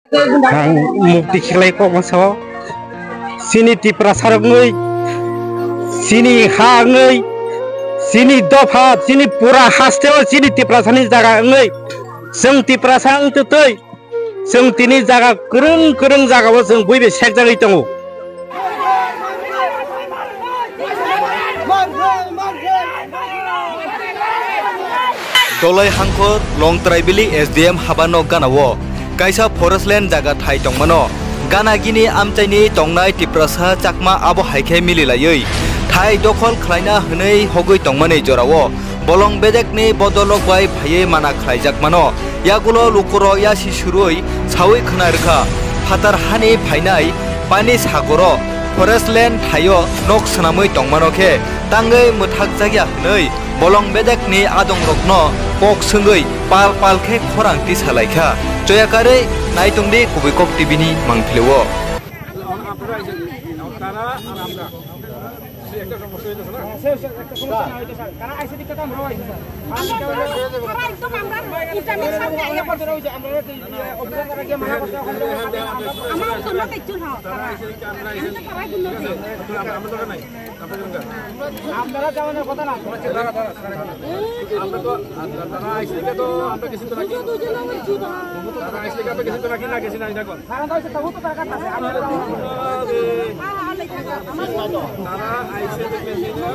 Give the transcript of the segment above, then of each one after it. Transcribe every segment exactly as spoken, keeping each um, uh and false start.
Ang mukti khlai kok ma sao. Chini Tiprasa rok wngwi, chini ha wngwi, chini dopha, chini pura hasteo chini Tiprasani jaga wngwi. Chwng Tiprasa wngtwi twi, chwng tini jaga kwrwng kwrwng jagao chwng buibai sekjagwi tongo. Dolai Hangkhor, Longtraibili S D M habanok ganao kaisa forest land jaga thai tongmano. Gana gini amchaini tongnai Tiprasa Chakma abo hai khe mililaiwi thai dokhol khlaina hwnwi hogwi tongmani jorao bolong bedekni bodolrok bai phaiwi mana khlaijakmano. Yagulo lukurok yasi surwi sawi khna rwkha, phatar hani phainai pani sagoro forest land thaio nok swnamwi tongmano khe tangwi mwthakjakya hwnwi bolong bedekni adongrokno kok swngwi pal pal khe khorang tisa laikha. Choyakarwi naitongdi Kubui Kok T V ni mangpilio. আপনারা যাওয়ানোর কথা না। আমরা তো, তারা আইসলে তো আমরা কিছু তো রাখি। তারা আইসলে তো কিছু তো রাখি না, কিছু নাই দেখো। তারা আইসে তো কিছু তো, তারা আইসে তো কিছু তো।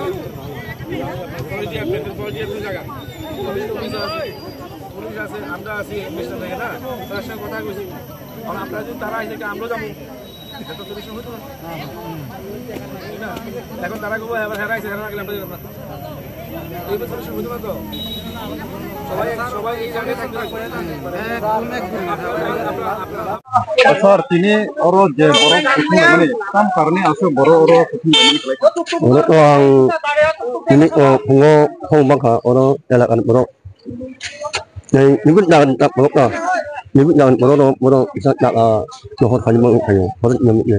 ওই যে আপনাদের, ওই যে আপনাদের জায়গা। পুলিশ আছে, আমরা আছি, পুলিশ আছে না? তার সঙ্গে কথা কইছি। আর আপনারা যদি তারা আইসে, আমরা যাবো। এখন তারা কেউ এবার হেরা আইসে, হেরা রাখলে আমরা দিলাম না। এই বছর শুরু হতে পারতো। সবাই, সবাই এই জায়গায় থাকতে পারবে। Sir, tini oro je borok kuthum lamani, tam karni aswk borok oro kuthum lamani khlai kha? Oro to ang tini o phungo phone bangkha oro elakani borok. Nai nibit nagan tak borok na. Nibit nagan borok no borok isa tak a nohor khani borok khayo. Borok nyam ni.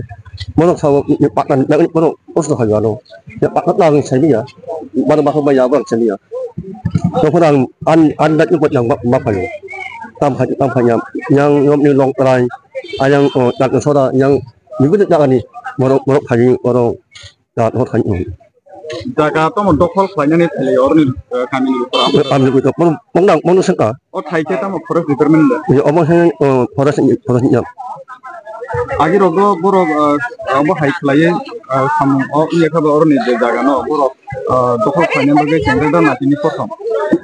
Borok sao ni patna ni nagan borok osto khayo ano. Ya patna nagan sai ya. Bar bar ba ya bar sai ya. Nohor ang an an dat ni bot yang ba khayo. Tam khayo tam khayo. Yang nyom ni long trai. Ayang o tak soda yang nibit nagan ni borok borok khayo borok. Jaga tamo dokhol khlainani thailaio oroni, eh, kamini lukurok. Kamini lukurok, mung, mung nang, mung sengka. O thai khe tamo forest department da? Omo se, eh, forest, forest ni. Agi rogo borok, eh, obo hai khlaiwi, eh, samung o iya khe bo oroni je jaga no borok, eh, dokhol khlaina bagwi chengjak da na tini prothom?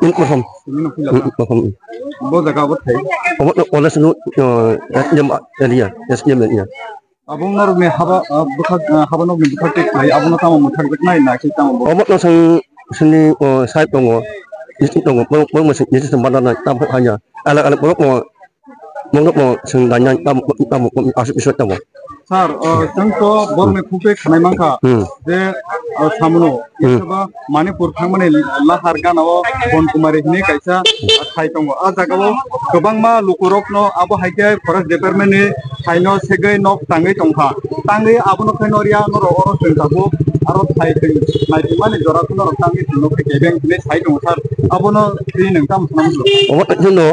Ini prothom. Tini no puila. Hmm, prothom. Bo jaga obo thai? Obo no, ole sunu, eh, S D M area, S D M area. Abo norokni haba, ah, bwkhak, ah, haba nokni bwkhak tei khlai, abono tamo mwthakjaknai, na khe tamo bo? Obo no chwng, chwngni, o, side tongo, bising tongo, borok, borok no chwng, nisi chwng mananai, tamo hanya, alak alak borok no, borok no chwng dainai, tamo, tamo, aswk bising tamo. Sir, o, chwng to borokni khuk tei khanai mankha, hmm, je, o, samono, hmm, Manipur thangmani lahar ganao Bonkumari hwnwi kaisa thai tongo. A jagao kwbangma lukurokno abo hai khe forest department ni thaino segwi nok tangwi tongkha. Tangwi abono khe norya norok oro chwng tabuk aro thai chwng naitwmani jora norok tangwi chwngno khe kebeng hwnwi sai tongo sir. Abono twi nwng tamo sana muchung? Obo no,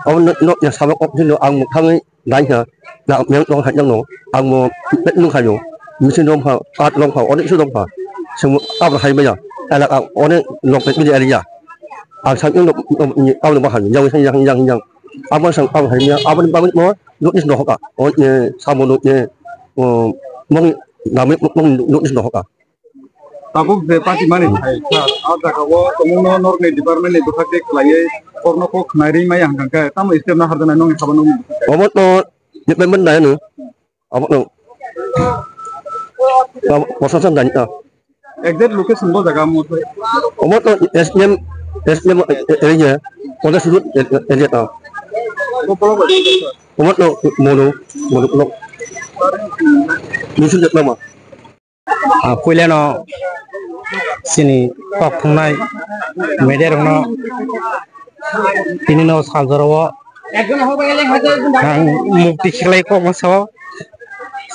obo no, no, ya sabak kok no ang mwkhangwi Daikha, na meng tong hai nang no, ang mo pet nung khayo, misi dong pha, at dong pha, onek su dong pha, semu abra hai maya, ala a onek lok pet mili alia, ang sang yung lok, abra ba hai, yang sang yang yang yang, abra sang abra hai maya, abra ba mo, lok is dohoka, o ne, samo lok ne, o, mong, nami mong lok is dohoka. Tabuk je patimani thai, sir, a jagao tongmungno norokni department ni bwkhak tei khlaiwi korno kok khnai ri maya hwnkha khe, tamo step no harjaknai nokni sabo nokni bwkhak tei? Obo to department nai no, obo no, obo proshashan nai no. Exact location bo jaga mo thai? Obo to S D M, S D M area, Kodesh Road area ta. Obo to Molo, Molo block. Musul jatma ma. Ah, puilano chini kok thungnai media rokno tini no sal jora o ang mukti khlai kok ma sao.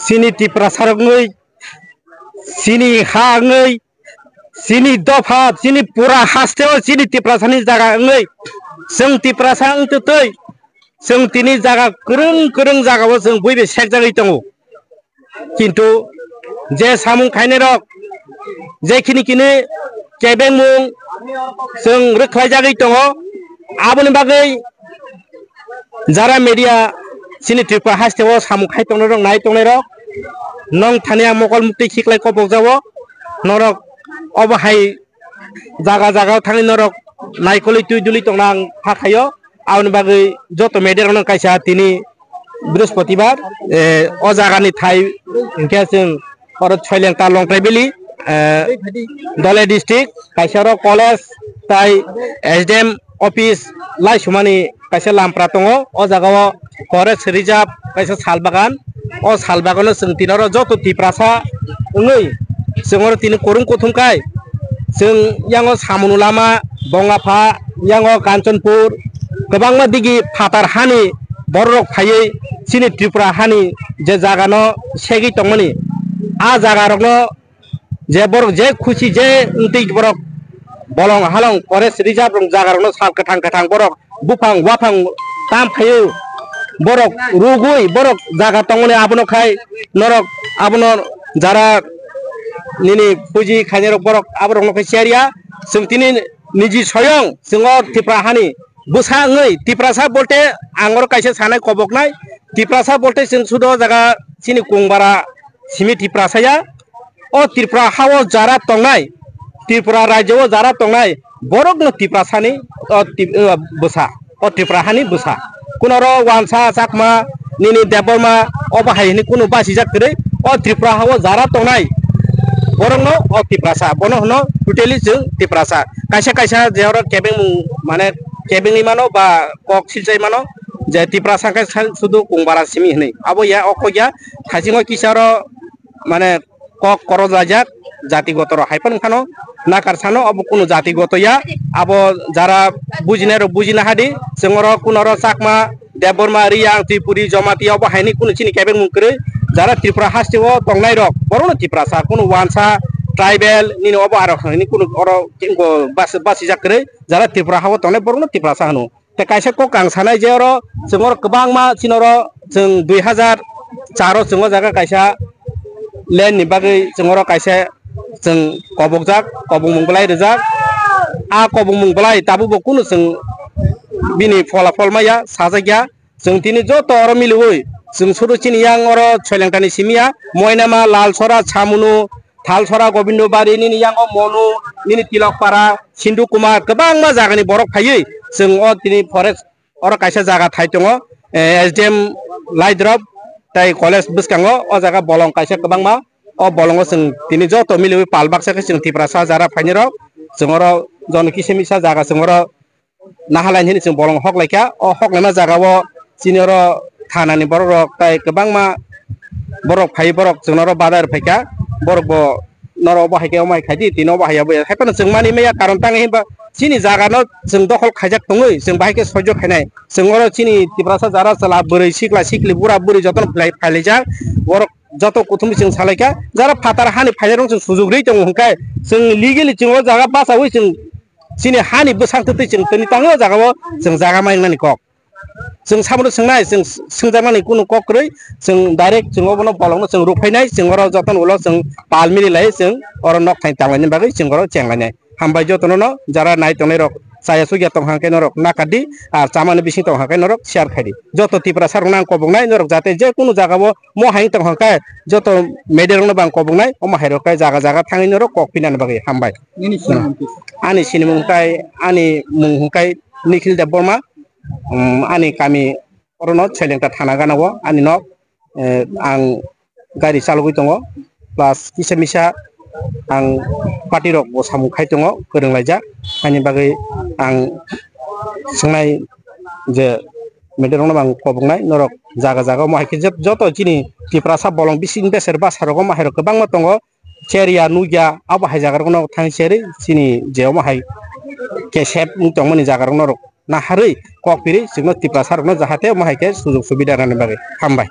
Chini Tiprasa rok nui, chini ha nui, chini dopha, chini pura haste o chini Tiprasa ni jaga nui. Chwng Tiprasa wng twi twi. Chwng tini jaga kwrwng kwrwng jagao chwng buibai sekjagwi tongo. Kintu je samung khainai rok, je khini kini kebengmung chwng rwkhlaijagwi tongo, aboni bagwi jara media chini Tripura hasteo samung khai tongnai rok, nai tongnai rok, nong thani ang mokol muktwi khiklai kobokjao, norok obo hai jaga jaga o thangwi norok naikolwi twi duli tongna ang kha khaio. Aboni bagwi joto media rokno kaisa tini Brihospatibar, eh, o jagani thai hinkhe chwng oro Soilengta Longtrai Valley, eh, Dhalai district, kaisa oro college tai S D M office laisumani kaisa lampra tongo. O jagao forest reserve kaisa sal bagan. O sal bagano chwng tini oro joto Tiprasa wngwi chwng oro tini kwrwng kuthum khai chwng yango Samunu lama, Bongapha, yango Kanchanpur, kwbangma digi phatar hani bororok phaiwi chini Tripura hani je jagano segwi tongmani, a jagarokno je borok je khusi je wngtwi borok bolong halong forest reserve rok jaga rokno sal kwthang kwthang borok buphang waphang tam khaio, borok rugwi borok jaga tongmani abono khai norok abono jara nini puji khainai rok borok aborokno khai share ya. Chwng tini niji soyong chwng o Tripura hani bwsa wngwi Tiprasa bolte ang oro kaisa sanai koboknai Tiprasa bolte chwng sudo jaga chini Kungbara simi Tiprasa ya. O Tripura hao jara tongnai, Tripura rajyo o jara tongnai, borokno Tiprasani o Tip-, o bwsa, o Tripura hani bwsa. Kunoro Wansa, Chakma, nini Debbarma, obo hai hwnwi kunu basijak kwrwi. O Tripura hao jara tongnai, borokno o Tiprasa, bono hwno totally chwng Tiprasa. Kaisa kaisa je oro kebengmung, mane kebengwi mano ba kok silchai mano, je Tiprasa khe sa-, sudu Kungbara simi hwnwi. Abo ya, o kok ya, haisingo kisa oro, mane, kok korok laijak jatigoto rok hai phano phano nakar sano, obo kunu jatigoto ya, abo jara bujinai rok bujina hadi, chwng oro kuno oro Chakma, Debbarma, Riyang, Tripuri, Jamatia obo haini kunu chini kebengmung kwrwi, jara Tripura haste o tongnai rok borokno Tiprasa, kunu Wansa, tribal nini obo aro haini kunu oro kebo bas-, basijak kwrwi, jara Tripura hao tongnai borokno Tiprasa hwno. Tei kaisa kok ang sanai je oro chwng oro kwbangma chini oro chwng dui hazar char o chwng o jaga kaisa land ni bagwi chwng oro kaisa chwng kobokjak, kobokmung belai rijak. A kobokmung belai tabukbo kunu chwng bini pholafol maya sajakya. Chwng tini joto oro miliwi chwng suru chini yang oro Soilengta ni simi ya, Moinama, Lalsora, Chamunu, Thalsora, Gobindobari, nini yango Monu, nini Tilokpara, Sindhu Kumar, kwbangma jagani borok phaiwi chwng o tini forest oro kaisa jaga thai tongo, eh, S D M Laidrop tai college bwskango o jaga bolong kaisa kwbangma. O bolongo chwng tini joto miliwi pal baksa khe chwng Tiprasa jara phaini rok chwng oro jono kisa misa jaga chwng oro nahalai hini chwng bolong hok laikha. O hok laima jaga o chini oro thana ni borok rok tai kwbangma borok phai borok chwng oro badai rw phaikha. Borok bo norok bo hai khe omo hai khai di, tini obo hai abo hai phano chwng mani maya karon tang hinba chini jaga no chwng dokhol khaijak tongwi chwng bahai khe soijo khainai. Chwng oro chini Tiprasa jara chwla bwrwi sikla sikli bura buri jotono phai laijak. Borok joto kuthumni chwng salaikha, jara phatar hani phainairok chwng sujuk rwi tongo hwnkhe chwng legally chwng o jaga bachaui chwng chini hani bwsang twtwi chwng tini tangwi o jaga o chwng jaga ma wngnani kok. Chwng sabono swngnai, chwng swngjaknani kunu kok kwrwi, chwng direct chwng obono bolongno chwng rwphainai, chwng oro jotono ulo chwng pal mili lai chwng oro nok thani tanglaini bagwi chwng oro chenglainai. Hambai jotono no jara nai tongnai rok chaya chukya tong hang khe norok nakar di, ar chamani bising tong hang khe norok share khai di. Joto Tiprasa rokno ang koboknai norok jate je kunu jaga o mo hai tong hang khe joto media rokno bo ang koboknai omo hai rok khe jaga jaga thangwi norok kok pinani bagwi hambai. Nini sinimung kisa? Ani sinimung tai ani mung hwnkhe Nikhil Debbarma, um, ani kami orono Soilengta thana gana o ani nok. Eh, ang gari chalogwi tongo, plus kisa misa ang party rok bo samung khai tongo, kwrwng laijak, haini bagwi ang swngnai je media rokno bo ang koboknai, norok jaga jaga omo hai khe jot-, joto chini Tiprasa bolong bising beser bwsa rok omo hai rok kwbangma tongo, cherya nukya abo hai jaga rokno thang cherwi chini je omo hai kesep wng tongmani jaga rokno rok naharwi kok piri chwngno Tiprasa rokno jahate omo hai khe sujok subida rwna bagwi. Hambai.